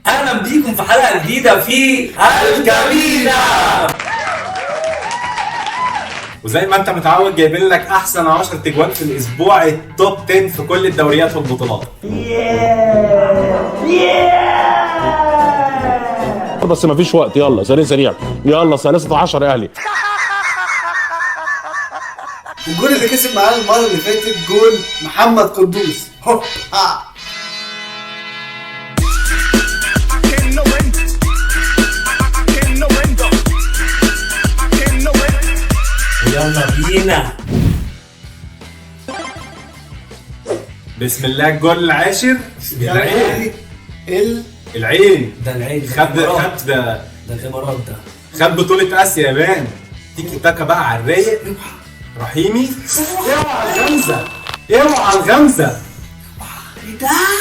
اهلا بيكم في حلقة جديدة في الكابينه. وزي ما انت متعود جايبين لك احسن 10 تجوان في الاسبوع، ال top 10 في كل الدوريات والبطولات. بس مفيش وقت، يلا سريع سريع، يلا 13 يا اهلي. الجول اللي كسب معانا المرة اللي فاتت جول محمد قدوس. هوب يلا بينا. بسم الله. الجول العاشر العين. العين ده العين خد خد ده الامارات، ده خد بطولة اسيا يا man. تيكي تاكا بقى على الرايق. رحيمي اوعى الغمزة، اوعى الغمزة.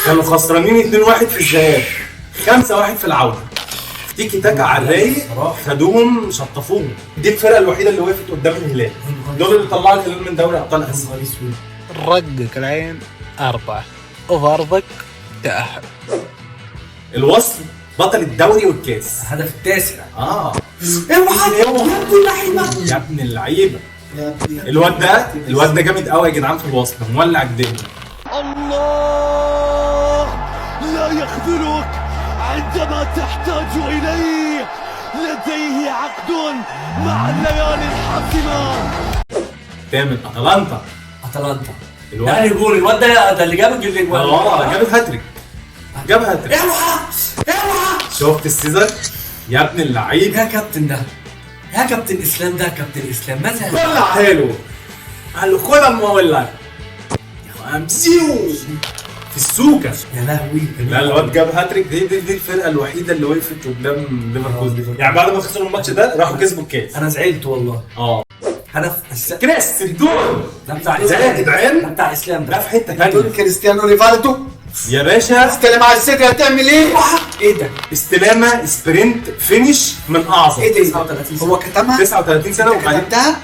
كانوا خسرانين 2-1 في الذهاب، 5-1 في العودة. تيكي تاكا على الرايق، خدوهم شطفوهم. دي الفرقة الوحيدة اللي وقفت قدام الهلال، دول اللي طلعوا الهلال من دوري ابطال اسيا. رقك العين 4 وفي ارضك تأهل. الوصل بطل الدوري والكاس، الهدف التاسع. اوعى يا ابن اللعيبة، يا ابن اللعيبة. الواد ده، الواد ده جامد قوي يا جدعان في الوصل، مولع الدنيا. الله لا يخذلك عندما تحتاج إليه، لديه عقد مع الليالي الحاسمة. تامن اتلانتا. اتلانتا الواد ده جول، الواد ده اللي جاب الجول. جاب الهاتريك، جاب هاتريك. اوعى اوعى. شفت السيزر يا ابن اللعيب؟ يا كابتن ده، يا كابتن اسلام، ده كابتن اسلام مثلا طلع حلو، قال له خد اما اقول لك امسيو في السوكه. يا لهوي. لا الواد جاب هاتريك. دي الفرقة الوحيدة اللي وقفت قدام ليفركوزن، يعني بعد ما خسروا الماتش ده راحوا كسبوا الكاس. انا زعلت والله. هدف كريس الدور ده بتاع ده يا جدعان، ده بتاع اسلام، ده في حتة ثانية. كريستيانو ريفالدو يا باشا، استلم على السيتي، هتعمل ايه؟ ايه ده؟ استلامه sprint finish من اعظم. ايه ده؟ 39 هو كتمها 39 سنة. وبعدين كتمتها،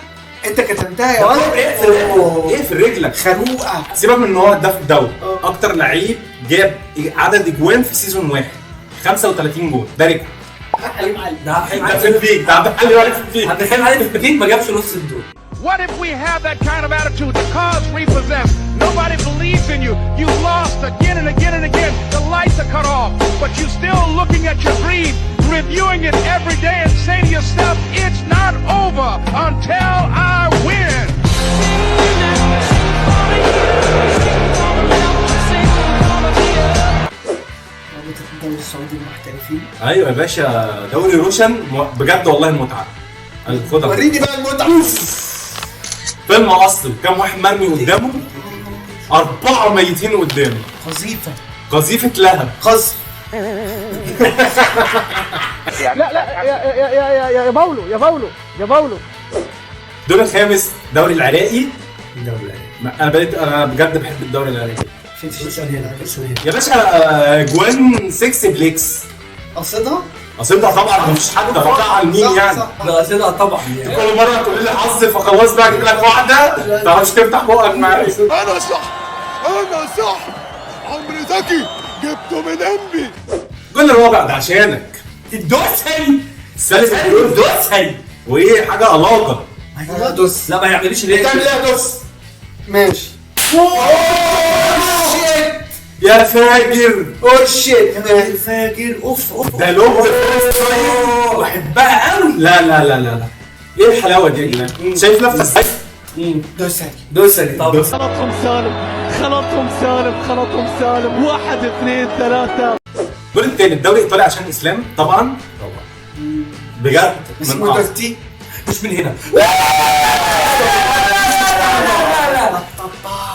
انت كتمتها يا ولد. اقفل رجلك خروقه. سيبك من ان هو هداف الدوري، اكتر لعيب جاب عدد اجوان في season واحد، 35 جول، ده record. ده ده في ال peak، ده عبد الحليم علي في ال peak. عبد الحليم علي في ال peak ما جابش نص الدور. What if we have that kind of attitude? The car's repossessed. Nobody believes in you. You lost again and again and again. The lights are cut off, but you're still looking at your dream, reviewing it every day and say to yourself, it's not over until I win. الدوري السعودي المحترفين. ايوه يا باشا، دوري روشن بجد والله المتعة. خدها وريني بقى المتعة. فيلم اصلي، كام واحد مرمي قدامه، 4 ميتين قدامه. قذيفه، قذيفه لهب، قذف. لا لا يا يا يا يا يا باولو، يا باولو، يا باولو. الدور الخامس دوري العراقي. الدوري العراقي انا بقيت، انا بجد بحب الدوري العراقي يا يا باشا. جوان 6 بليكس قصدها؟ قصدها طبعا، مفيش حد رفعها لمين يعني. لا قصدها طبعا يعني. كل مرة تقول لي حظ، فخلاص بقى اجيب لك واحدة ما تعرفش تفتح بقك معايا. أنا صح، أنا صح، عمرو زكي جبته من أمي. الجول الرابع ده عشانك الدوسري، سالم الدوسري. وايه حاجة علاقة. دوس. لا ما يعملش ليه؟ بتعمل ايه يا دوس؟ ماشي. يا فاجر، oh shit يا فاجر. اوف اوف، ده لغز بحبها قوي. لا لا لا لا لا، ايه الحلاوة دي يا جدعان؟ شايف لفه ازاي؟ دوسري دوسري طبعا. خلطهم سالم، خلطهم سالم، خلطهم سالم. 1 2 3. الجول الثاني الدوري الايطالي عشان اسلام طبعا، طبعا بجد اسمه دوستي. مش من هنا.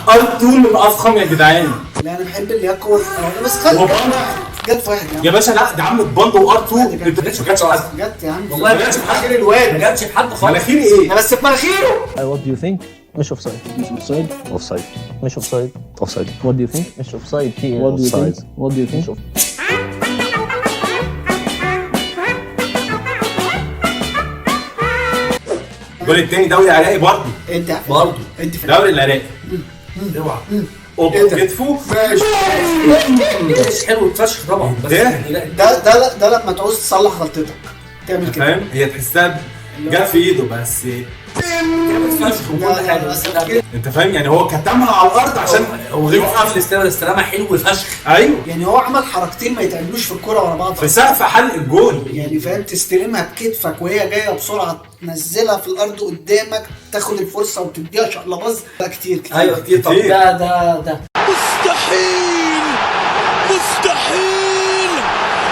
R2 من افخم يا جدعان. لا انا بحب اللي يقوى بس خلي جت في واحد يا باشا. لا ده عامل bend و R2 ما جاتش حد. جت يا عم والله ما جاتش في حد. الواد ما جاتش في حد خالص. مناخير ايه؟ بس في مناخيره. What do you think؟ مش offside. مش offside. offside، مش offside. offside. What do you think؟ مش offside. في What do you think؟ What do you think؟ الجول الثاني دوري عراقي برضه. انت برضه انت دوري العراقي. اوعى. اوبا كتفه. ماشي ماشي حلو فشخ طبعا، بس ده ده ده لما تعوز تصلح غلطتك تعمل كده، فاهم؟ هي تحسها جت في ايده بس فشخ وكل حاجة، بس انت فاهم يعني هو كتمها على الارض عشان هو غير في الاستلامه، الاستلامه حلو فشخ. ايوه يعني هو عمل حركتين ما يتعملوش في الكورة ورا بعض في سقف حلق الجول يعني، فاهم؟ تستلمها بكتفك وهي جاية بسرعة، تنزلها في الارض قدامك، تاخد الفرصة وتديها شقلباز. لا كتير كتير. ايوه كتير. طب ده ده ده مستحيل مستحيل،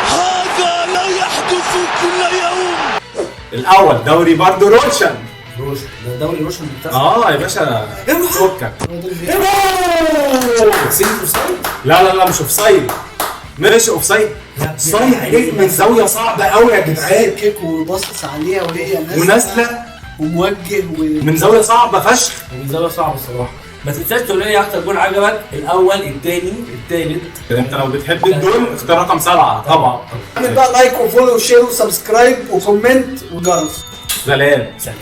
هذا لا يحدث كل يوم. الاول دوري برضه روشن. روشن ده دوري روشن بتاع يا باشا فكك. offside؟ لا لا لا مش offside، مش offside. صايع ليه من زاوية صعبة قوي يا جدعان، kick وباصص عليها وهي نازله ونازلة وموجه من زاوية صعبة فشخ، من زاوية صعبة الصراحة. ما تنساش تقول لي اكتر جول عجبك، الاول الثاني الثالث. انت لو بتحب الدول اختار رقم 7 طبعا. اعمل بقى like و follow و share و subscribe و comment وجرس. سلام سلام.